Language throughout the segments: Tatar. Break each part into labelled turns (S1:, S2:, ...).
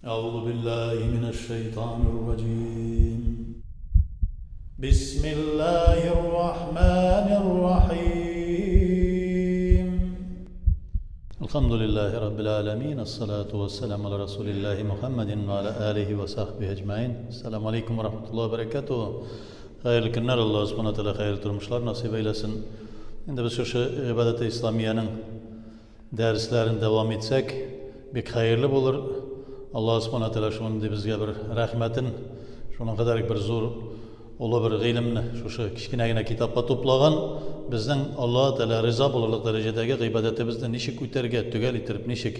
S1: أعوذ بالله من الشيطان الرجيم بسم الله الرحمن الرحيم الحمد لله رب العالمين الصلاة والسلام على رسول الله محمد وعلى آله وصحبه أجمعين السلام عليكم ورحمة الله وبركاته Хәерле көннәр, Аллаһ Субхана Тәгалә хәерле тормышлар насыйп әйләсен. Инде без шушы гыйбадәте исламиянең дәресләрен дәвам итсәк, бик хәерле булыр. Аллаһ Субхана Тәгалә шундый безгә бер рәхмәтен, шуның кадәр бер зур олы бер гыйлемне шушы кечкенә генә китапка туплаган. Безнең Аллаһ Тәгалә риза булырлык дәрәҗәдәге гыйбадәтебезне ничек үтәргә, төгәл иттереп ничек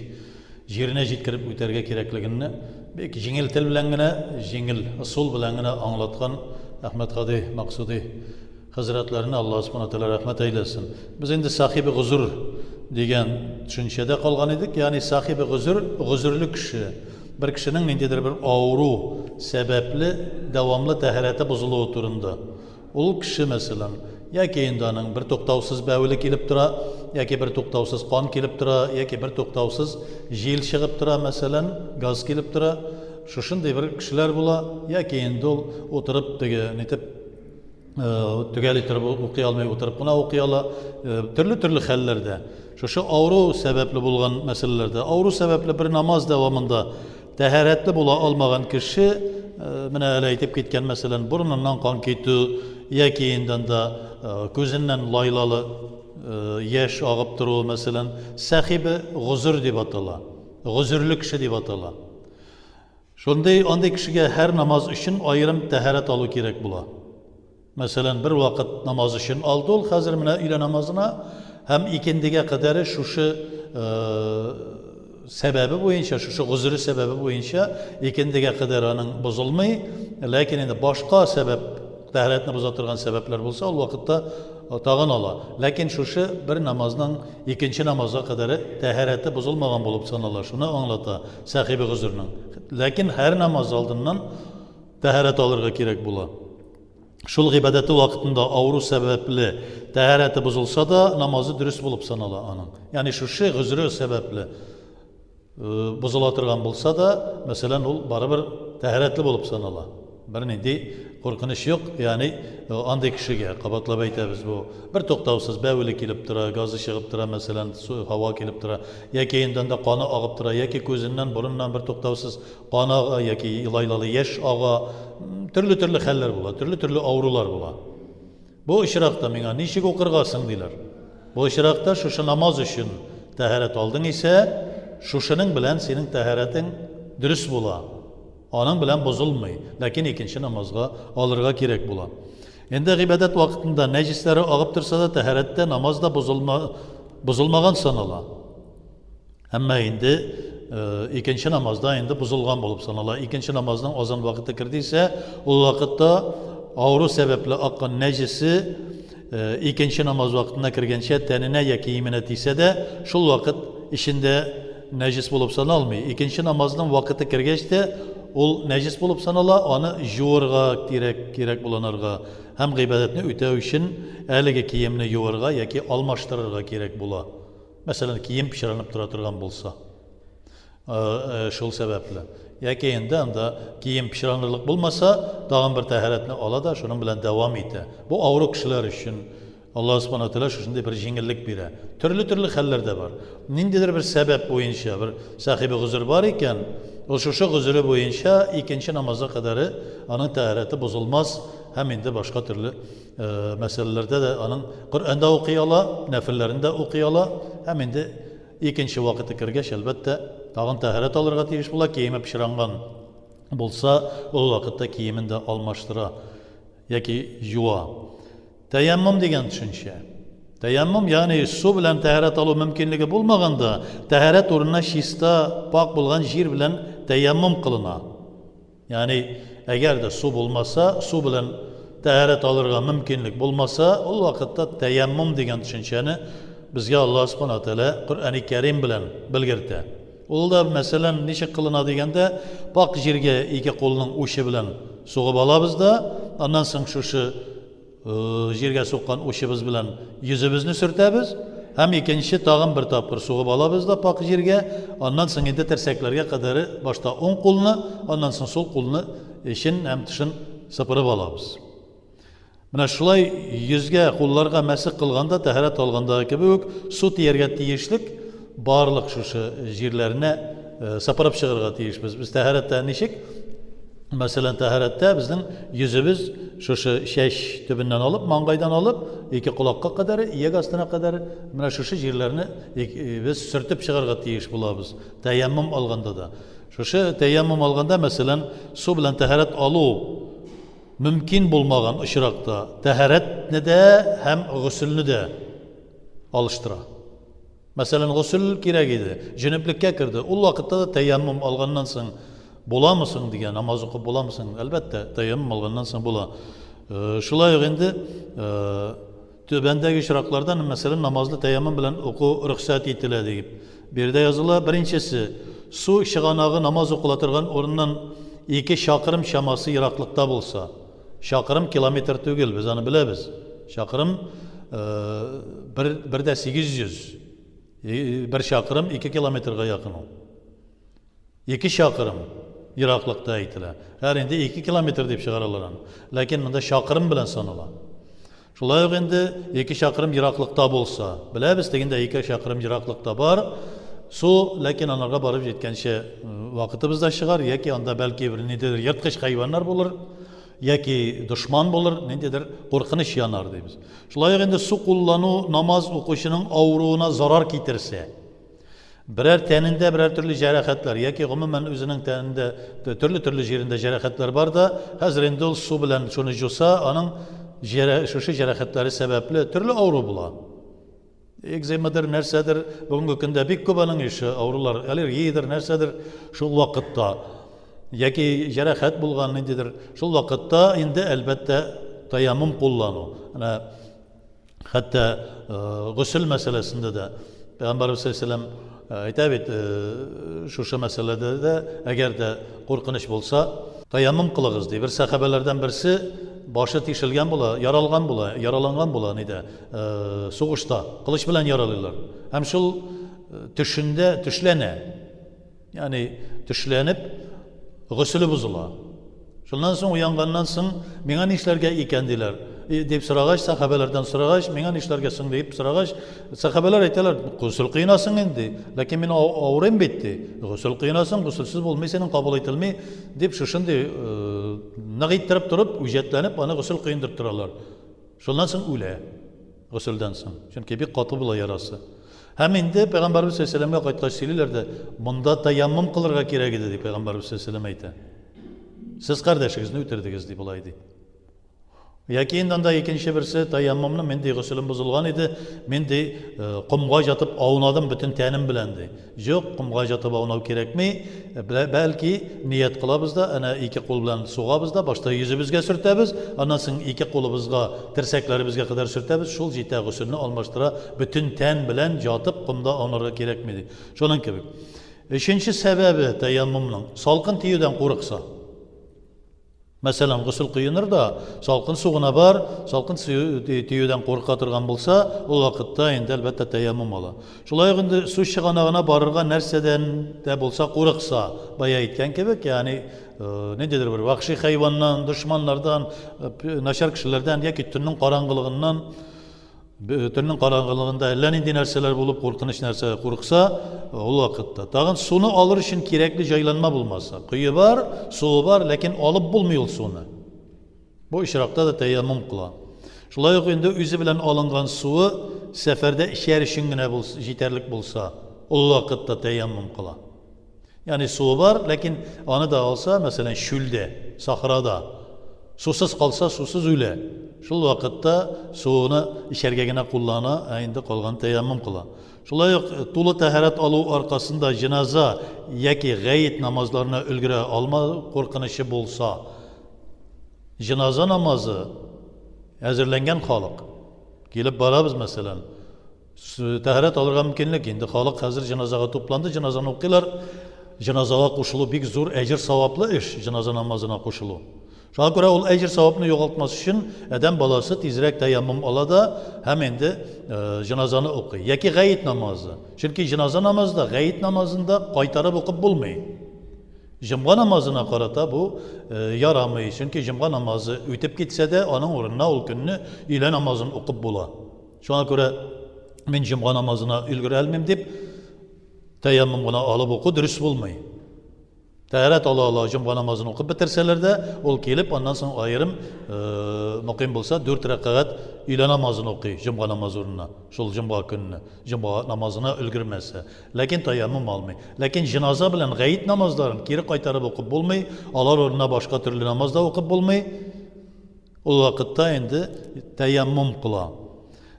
S1: җиренә җиткереп үтәргә кирәклегенне бик җиңел тел белән генә, җиңел ысул белән генә аңлаткан Әхмәт Һади Максуди хәзрәтләренә Аллаһ Субхана Тәгалә рәхмәт әйләсен. Без инде сахибе гозур дигән төшенчәдә калган идек, ягъни сахибе гозур, гозерле кеше. Бер кешенең ниндидер бер авыру сәбәпле дәвамлы тәһарәте бозылуы турында. Ул кеше, мәсәлән, яки инде аның бертуктаусыз бәвеле килеп тора, яки бертуктаусыз кан килеп тора, яки бертуктаусыз җил чыгып тора, мәсәлән, газ килеп тора. Шушындый бер кешеләр була, яки инде ул утырып теге нитеп төгәл итеп укый алмый, утырып кына укый ала. Төрле-төрле хәлләрдә. Шушы авыру сәбәпле булган мәсьәләләрдә, авыру сәбәпле бер намаз дәвамында Тәһарәтле була алмаган кеше, менә әле әйтеп киткән, мәсәлән, борыныннан кан китү яки инде анда күзеннән лайлалы яшь агып торуы, мәсәлән, сәхибе гозер дип атала. Гозерле кеше дип атала. Шундый андый кешегә һәр намаз өчен аерым тәһарәт алу кирәк була. Мәсәлән, бер вакыт намаз өчен алды ул, хәзер менә өйлә намазына һәм икендегә кадәре шушы сәбәбе буенча, шушы гозере сәбәбе буенча икендегә кадәр аның бозылмый, ләкин инде башка сәбәп, тәһарәтне боза торган сәбәпләр булса, ул вакытта тагын ала. Ләкин шушы бер намазның икенче намазга кадәре тәһарәте бозылмаган булып санала. Шуны аңлата сәхибе гозернең. Ләкин һәр намаз алдыннан тәһарәт алырга кирәк була. Шул гыйбадәте вакытында авыру сәбәпле тәһарәте бозылса да, намазы дөрес булып санала аның. Ягъни шушы гозере сәбәпле э, бозыла торган булса да, мәсәлән, ул барыбер тәһарәтле булып санала. Бернинди куркыныч юк, ягъни э, андый кешегә, кабатлап әйтәбез, бу бер туктаусыз бәвеле килеп тора, газы чыгып тора, мәсәлән, су, һава килеп тора, яки инде анда каны агып тора, яки күзеннән, борыннан бер туктаусыз Кан ага яки лайлалы яшь ага, төрле-төрле хәлләр була, төрле-төрле авырулар була. Бу очракта миңа ничек укырга соң диләр. Бу очракта шушы намаз өчен тәһарәт алдың исә, шушының белән синең тәһарәтең дөрес була. Аның белән бозылмый, ләкин икенче намазга алырга кирәк була. Инде гыйбадәт вакытында нәҗесләре агып торса да, тәһарәт тә, намаз да бозылма, бозылмаган санала. Әмма инде икенче намазда инде бозылган булып санала. Икенче намазның азан вакыты керде исә, ул вакытта авыру сәбәпле аккан нәҗесе икенче намаз вакытына кергәнчә тәненә я киеменә тисә дә, шул вакыт эчендә нәҗес булып саналмый. Икенче намазның вакыты кергәч тә, ул нәҗес булып санала, аны җуырга кирәк, кирәк буланырга һәм гыйбадәтне үтәү өчен әлеге киемне юырга яки алмаштырырга кирәк була. Мәсәлән, кием пычранып тора торган булса, шул сәбәпле. Яки инде анда кием пычранырлык булмаса, тагын бер тәһарәтне ала да, шуның белән дәвам итә. Бу авыру кешеләр өчен Аллаһ Субхану Тәгалә шушындый бер җиңеллек бирә. Төрле-төрле хәлләр дә бар. Ниндидер бер сәбәп буенча бер сахибе гозер бар икән, ул шушы гозере буенча икенче намазга кадәре аның тәһарәте бозылмас һәм инде башка төрле мәсьәләләрдә дә аның Коръән дә укый ала, нәфелләрен дә укый ала һәм инде икенче вакыты кергәч, әлбәттә, тагын тәһарәт алырга тиеш була, киеме пычранган булса, ул вакытта киемен дә алмаштыра яки юа. Тәяммум дигән төшенчә. Тәяммум, ягъни су белән тәһарәт алу мөмкинлеге булмаганда, тәһарәт урынына чиста, пакь булган җир белән тәяммум кылына. Ягъни, әгәр дә су булмаса, су белән тәһарәт алырга мөмкинлек булмаса, ул вакытта тәяммум дигән төшенчәне безгә Аллаһ Субхана Тәгалә Коръәни Кәрим белән белгертә. Ул да, мәсәлән, ничек кылына дигәндә, пакь җиргә ике кулның учы белән сугып алабыз да, аннан соң шушы җиргә суккан учыбыз белән йөзебезне сөртәбез. Һәм икенче тагын бер тапкыр сугып алабыз да пакь җиргә, аннан соң инде терсәкләргә кадәре башта уң кулны, аннан соң сул кулны эчен һәм тышын сыпырып алабыз. Менә шулай йөзгә, кулларга мәсех кылганда, тәһарәт алгандагы кебек үк, су тияргә тиешлек барлык шушы җирләренә сыпырып чыгарга тиешбез. Без тәһарәттә ничек? Мәсәлән, тәһарәттә безнең йөзебез шушы чәч төбеннән алып, маңгайдан алып, ике колакка кадәр, ияк астына кадәр менә шушы җирләрне без сөртеп чыгарга тиеш булабыз. Тәяммум алганда да. Шушы тәяммум алганда, мәсәлән, су белән тәһарәт алу мөмкин булмаган очракта тәһарәтне дә һәм гөселне дә алыштыра. Мәсәлән, госел кирәк иде, җөнеплеккә керде. Ул вакытта да тәяммум алганнан соң буламы соң дигән, намаз укып буламы соң? Әлбәттә, тәяммум алганнан соң була. Шулай ук инде түбәндәге очракларда, мәсәлән, намазны тәяммум белән уку рөхсәт ителә дип. Биредә языла, беренчесе, су чыганагы намаз укыла торган урыннан 2 чакрым чамасы ераклыкта булса. Чакрым километр түгел, без аны беләбез. Чакрым бер, бер дә 800. Бер чакрым 2 километрга якын ул. 2 чакрым ераклыкта әйтелә. Хәер, инде 2 километр дип чыгаралар аны. Ләкин монда чакрым белән санала. Шулай ук инде 2 чакрым ераклыкта булса, беләбез, тегендә 2 чакрым ераклыкта бар су, ләкин анарга барып җиткәнче вакытыбыз да чыгар, яки анда бәлки бер ниндидер ерткыч хайваннар булыр, яки дошман булыр, ниндидер куркыныч янар дибез. Шулай ук инде су куллану намаз укучының авыруына зарар китерсә, Берәр тәнендә берәр төрле җәрәхәтләр яки гомумән үзенең тәнендә төрле-төрле җирендә җәрәхәтләр бар да, хәзер инде ул су белән шуны җуса, аның җәрә, шушы җәрәхәтләре сәбәпле төрле авыру була. Экземадыр, нәрсәдер, бүгенге көндә бик күп аның ише авырулар, аллергиядер, нәрсәдер, шул вакытта яки җәрәхәт булган ниндидер, шул вакытта инде әлбәттә таяммум куллану. Менә Хәтта госел мәсьәләсендә дә Пәйгамбәрбез саллаллаһу әйтә бит, шушы мәсьәләдә дә, әгәр дә куркыныч булса, таяммум кылыгыз ди. Бер сәхабәләрдән берсе башы тишелгән була, яралган була, яраланган була нидә, сугышта, кылыч белән яралыйлар. Һәм шул төшендә төшләнә. Ягъни төшләнеп, госеле бозыла. Шуннан соң уянганнан соң, миңа нишләргә икән диләр. Дип сорагач, сахабәләрдән сорагач, миңа нишләргә соң дип сорагач, сахабәләр әйтәләр, госел кыйнасың инде, ләкин мин авырыйм бит ди. Госел кыйнасың, госелсез булмый синең, кабул ителми дип шушындый нык иттереп торып, үҗәтләнеп аны госел кыендырып торалар. Шуннан соң үлә. Госелдән соң. Чөнки бик каты була ярасы. Һәм инде Пәйгамбәрбез саллаллаһу алейһи кайткач сөйлиләр дә, монда таяммум кылырга кирәк иде, дип Пәйгамбәрбез саллаллаһу алейһи әйтә. Сез кардәшегезне үтердегез, ди болай ди. Яки инде анда икенче берсе таяммумны мин ди госелем бозылган иде, мин ди комга жатып аунадым бөтен тәнем белән ди. Юк, комга жатып аунау кирәкми, бәлки ният кылабыз да, әнә ике кул белән сугабыз да, башта йөзебезгә сөртәбез, аннан соң ике кулыбызга, терсәкләребезгә кадәр сөртәбез, шул җитә, госелне алмаштыра, бөтен тән белән жатып комда аунарга кирәкми ди. Шуның кебек. Өченче сәбәбе тәяммумның, салкын тиюдән курыкса. Мәсәлән, госел коеныр да, салкын су гына бар, салкын тиюдән курка торган булса, ул вакытта инде, әлбәттә, тәяммум ала. Шулай ук инде су чыганагына барырга нәрсәдән дә булса курыкса, бая әйткән кебек, ягъни ниндидер бер вәхши хайваннан, дошманнардан, начар кешеләрдән яки төннең караңгылыгыннан, Төннең караңгылыгында әллә нинди нәрсәләр булып, куркыныч нәрсә курыкса, ул вакытта. Тагын суны алыр өчен кирәкле җайланма булмаса. Кое бар, суы бар, ләкин алып булмый ул суны. Бу очракта да тәяммум кыла. Шулай ук инде үзе белән алынган суы сәфәрдә эчәр өчен генә булса, җитәрлек булса, ул вакытта тәяммум кыла. Ягъни суы бар, ләкин аны да алса, мәсәлән, чүлдә, сахрада, сусыз калса, сусыз үлә. Шул вакытта суны эчәргә генә куллана, ә инде калган тәяммум кыла. Шулай ук тулы тәһарәт алу аркасында җеназа яки гает намазларына өлгерә алмау куркынычы булса, җеназа намазы әзерләнгән халык. Килеп барабыз, мәсәлән, Тәһарәт алырга мөмкинлек. Инде халык хәзер җеназага тупланды, җеназаны укыйлар. Җеназага кушылу бик зур әҗер саваплы эш, җеназа намазына кушылу. Шуңа күрә ул әҗер савапны югалтмас өчен адәм баласы тизрәк тәяммум ала да һәм инде җеназаны укый. Яки гает намазы. Чөнки җеназа намазы да, гает намазын да кайтарып укып булмый. Җомга намазына карата бу ярамый, чөнки җомга намазы үтеп китсә дә, аның урынына ул көнне өйлә намазын укып була. Шуңа күрә мин җомга намазына өлгерә алмыйм дип, тәяммум гына алып уку дөрес булмый. Тәһарәт ала-ала җомга намазын укып бетерсәләр дә, ул килеп, аннан соң аерым мөкыйм булса, дүрт рәкәгать өйлә намазын укый җомга намазы урынына, шул җомга көнне, җомга намазына өлгермәсә. Ләкин таяммум алмый. Ләкин җеназа белән гаит намазларын кире кайтарып укып булмый, алар урынына башка төрле намаз да укып булмый. Ул вакытта инде тәяммум кыла.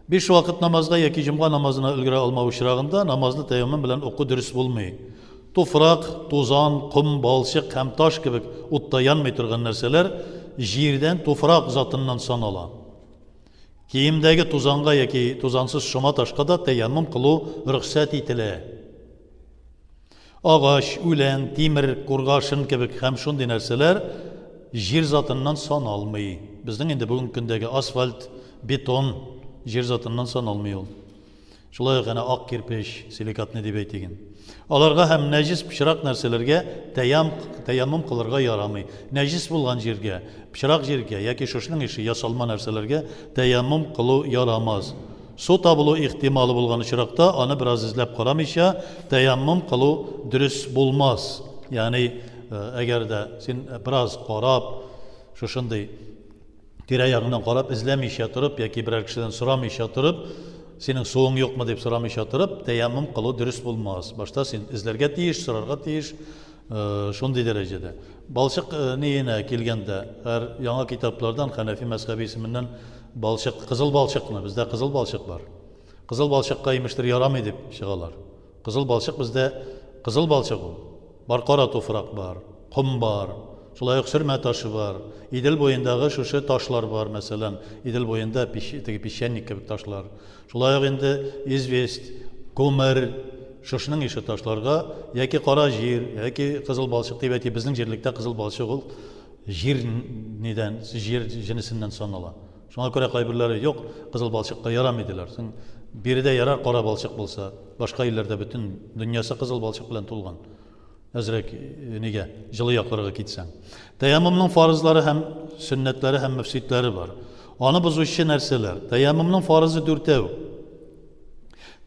S1: Биш вакыт намазга яки җомга намазына өлгерә алмау очрагында намазны тәяммум белән уку дөрес булмый. Туфрак, тузан, ком, балчык һәм таш кебек утта янмый торган нәрсәләр җирдән туфрак затыннан санала. Киемдәге тузанга яки тузансыз шома ташка да тәяммум кылу рөхсәт ителә. Агач, үлән, тимер, кургашын кебек һәм шундый нәрсәләр җир затыннан саналмый. Безнең инде бүгенге көндәге асфальт, бетон җир затыннан саналмый ул. Шулай ук әнә ак кирпеч, силикатный дип әйтик инде. Аларга һәм нәҗес пычрак нәрсәләргә тәям, тәяммум кылырга ярамый. Нәҗес булган җиргә, пычрак җиргә яки шушының ише ясалма нәрсәләргә тәяммум кылу ярамас. Су табылу ихтималы булган очракта, аны бераз эзләп карамыйча, тәяммум кылу дөрес булмас. Ягъни, әгәр дә син бераз карап, шушындый тирә-ягыңнан карап, эзләмичә торып яки берәр кешедән сорамыйча торып, синең суың юкмы дип сорамыйча торып, тәяммум кылу дөрес булмас. Башта син эзләргә тиеш, сорарга тиеш, шундый дәрәҗәдә. Балчык ниенә килгәндә, һәр яңа китаплардан Хәнәфи мәзхәбе исеменнән балчык, кызыл балчыкны, бездә кызыл балчык бар. Кызыл балчыкка имештер ярамый дип чыгалар. Кызыл балчык бездә кызыл балчык ул. Бар кара туфрак бар, ком бар, шулай ук сөрмә ташы бар. Идел буендагы шушы ташлар бар, мәсәлән, Идел буенда пищ, теге песчаник кебек ташлар. Шулай ук инде известь, күмер, шушының ише ташларга яки кара җир, яки кызыл балчык дип әйтик, безнең җирлектә кызыл балчык ул җир нидән, җир җенесеннән санала. Шуңа күрә кайберләре юк, кызыл балчыкка ярамый диләр. Соң биредә ярар кара балчык булса, башка илләрдә бөтен дөньясы кызыл балчык белән тулган. Әзрәк э, нигә җылы якларга китсәң. Тәяммумның фарызлары һәм сөннәтләре һәм мөфсидләре бар. Аны бозучы нәрсәләр? Тәяммумның фарызы дүртәү.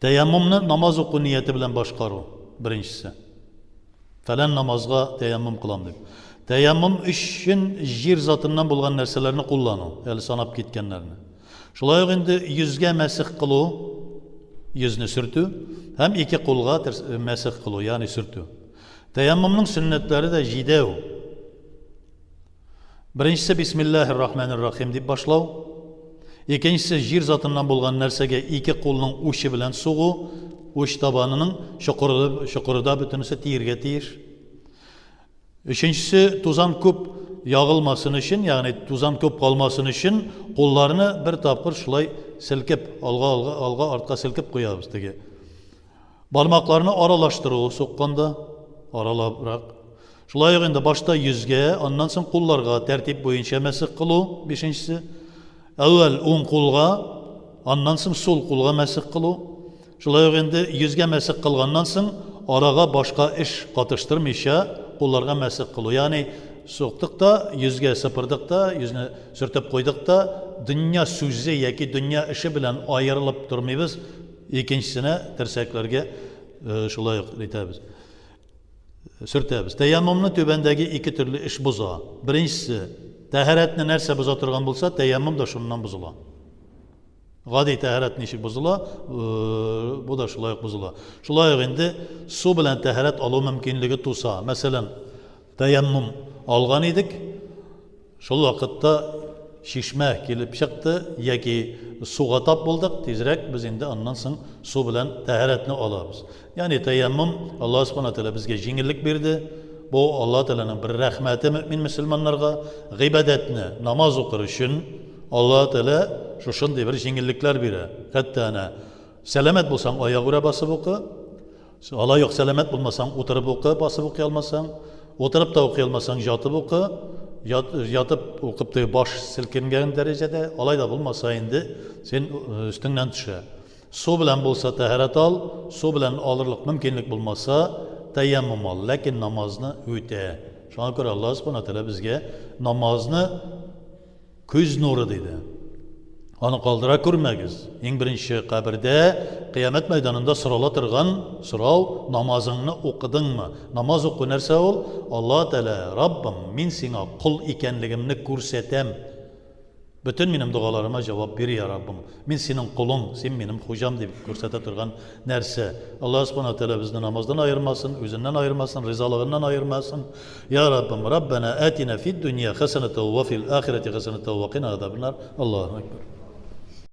S1: Тәяммумны намаз уку нияте белән башкару, беренчесе. Фәлән намазга тәяммум кылам дип. Тәяммум өчен җир затыннан булган нәрсәләрне куллану, әле санап киткәннәрне. Шулай ук инде йөзгә мәсех кылу, йөзне сөртү һәм ике кулга мәсех кылу, ягъни сөртү. Тәяммумның сөннәтләре дә җидәү. Беренчесе бисмиллаһир рахманир рахим дип башлау. Икенчесе җир затыннан булган нәрсәгә ике кулның учы белән сугу, уч табанының чокыры, чокырыда бөтенесе тиергә тиеш. Өченчесе, тузан күп ягылмасын өчен, ягъни тузан күп калмасын өчен, кулларны бер тапкыр шулай селкеп, алга, алга, алга, артка селкеп куябыз теге. Бармакларны аралаштыру сукканда, аралабрак. Шулай ук инде башта йөзгә, аннан соң кулларга тәртип буенча мәсех кылу, бишенчесе. Әүвәл уң кулга, аннан соң сул кулга мәсех кылу. Шулай ук инде йөзгә мәсех кылганнан соң, арага башка эш катыштырмыйча, кулларга мәсех кылу. Ягъни суктык та, йөзгә сыпырдык та, йөзне сөртеп куйдык та, дөнья сүзе яки дөнья эше белән аерылып тормыйбыз, икенчесенә терсәкләргә шулай ук итәбез. Сөртәбез. Тәяммумны түбәндәге ике төрле эш боза. Беренчесе, тәһарәтне нәрсә боза торган булса, тәяммум да шуннан бозыла. Гади тәһарәт ничек бозыла, бу да шулай ук бозыла. Шулай ук инде су белән тәһарәт алу мөмкинлеге туса, мәсәлән, тәяммум алган идек, шул вакытта чишмә килеп чыкты яки суга тап булдык, тизрәк без инде аннан соң су белән тәһарәтне алабыз. Ягъни тәяммум Аллаһ субхана тәгалә безгә җиңеллек бирде. Бу Аллаһ Тәгаләнең бер рәхмәте мөэмин мөселманнарга гыйбадәтне, намаз укыр өчен Аллаһ Тәгалә шушындый бер җиңеллекләр бирә. Хәтта әнә сәламәт булсаң аягүрә басып укы, алай ук сәламәт булмасаң утырып укы, басып укый алмасаң, утырып та укый алмасаң жатып укы. ятып укып теге баш селкенгән дәрәҗәдә, алай да булмаса инде син өстеңнән төшә. Су белән булса тәһарәт ал, су белән алырлык мөмкинлек булмаса, тәяммум ал, ләкин намазны үтә. Шуңа күрә Аллаһ Субхана Тәгалә безгә намазны күз нуры диде. Аны калдыра күрмәгез. Иң беренче кабердә, кыямәт мәйданында сорала торган сорау, намазыңны укыдыңмы? Намаз уку нәрсә ул? Аллаһ Тәгалә, Раббым, мин сиңа кол икәнлегемне күрсәтәм. Бөтен минем догаларыма җавап бир, я Раббым. Мин синең колың, син минем хуҗам дип күрсәтә торган нәрсә. Аллаһ Субхана Тәгалә безне намаздан аермасын, үзеннән аермасын, ризалыгыннан аермасын. Я Раббым, Раббана атина фид дөнья хәсәнәтә ва фил ахирәти хәсәнәтә ва кина азабаннар. Аллаһу акбар.